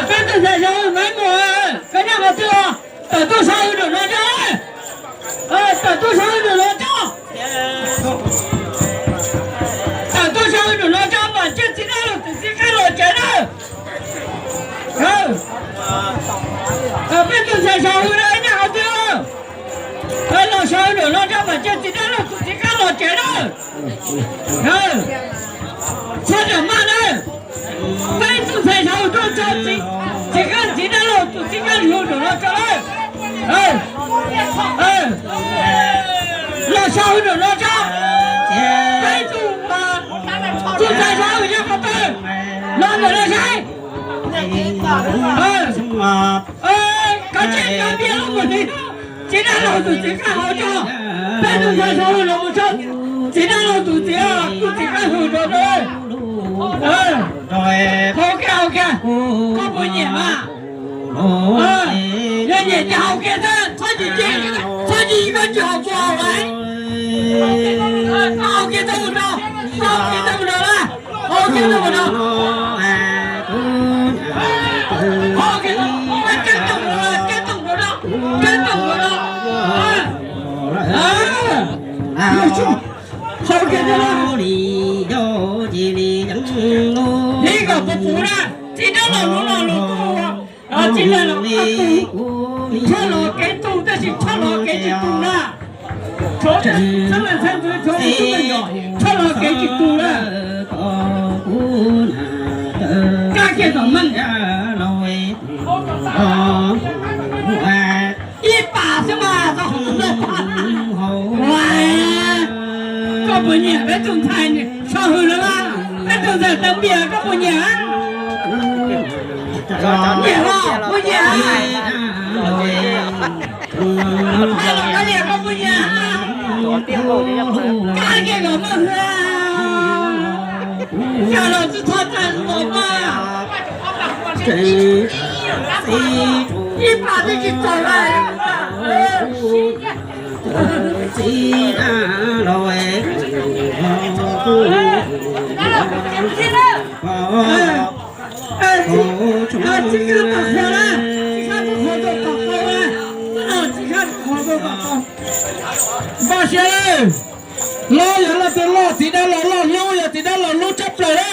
Peb tug ntxhais sav hwm Maiv Muas, koj nyob qhov twg os? Tawm tuaj sav hwm nraum no tso. Tawm tuaj sav hwm nraum no tso. Tawm tuaj sav hwm nraum no tso, mam ntsib txiv dab laug tus txiv qab los tsev na. Peb tug ntxhais sav hwm na, nyob qhov twg? Los sav hwm nraum no tso, mam ntsib txiv dab laug tus txiv qab los tsev na. Txhob rawm maj na. Peb tug ntxhais sav hwm tuaj tso, txiv qab txiv dab laug tus txiv qab hwm nraum no tso na. Los sav hwm nraum no tso. Peb tug, tug ntxhais sav hwm nyob qhov twg? Los ntawm no saib. Koj tseem cov npias loj mus li. Txiv dab laug tus txiv qab hwm tso. Peb tug ntxhais sav hwm los mus tso. Txiv dab laug tus txiv, tus txiv qab hwm nraum no. Hau kiag, hau kiag, koj puas nyiam mas? Yog nyiam ces hau kiag xwb, txhob tsis, txhob tsis koj tsis hau kuv hau lawm. Hau kiag tau mus no, hau kiag tau mus no na, hau kiag tau mus no. Hau kiag, keb toom mus no, keb toom mus no, keb toom mus no. Hau kiag tau. Hlib kom puv puv na, txiv dab laug lub no lus tu, txiv dab laug lub no tu, tshaj los kev tu tab sis tshaj los kev tsis tu na. Txhab leej txhab ntxwv txhua tus tub me nyuam, tshaj los kev tsis tu na. Kab kiag tom meej. Ib pas xwb mas tau hauv ntau pas. Koj puas nyiam peb tus ntxhais sav hwm no? Peb tus ntxhais taw npias koj puas nyiam? Nyiam los puas nyiam? Nyiam los koj nyiam, koj puas nyiam? Kab kiag kom muaj hwj, cas los tsis txhob txais los mas. Ib pas twb tsis txaus li. Npaj siab, loj yog loj tiag loj, txiv dab laug loj hlub yog txiv dab laug hlub tshaj plaws na.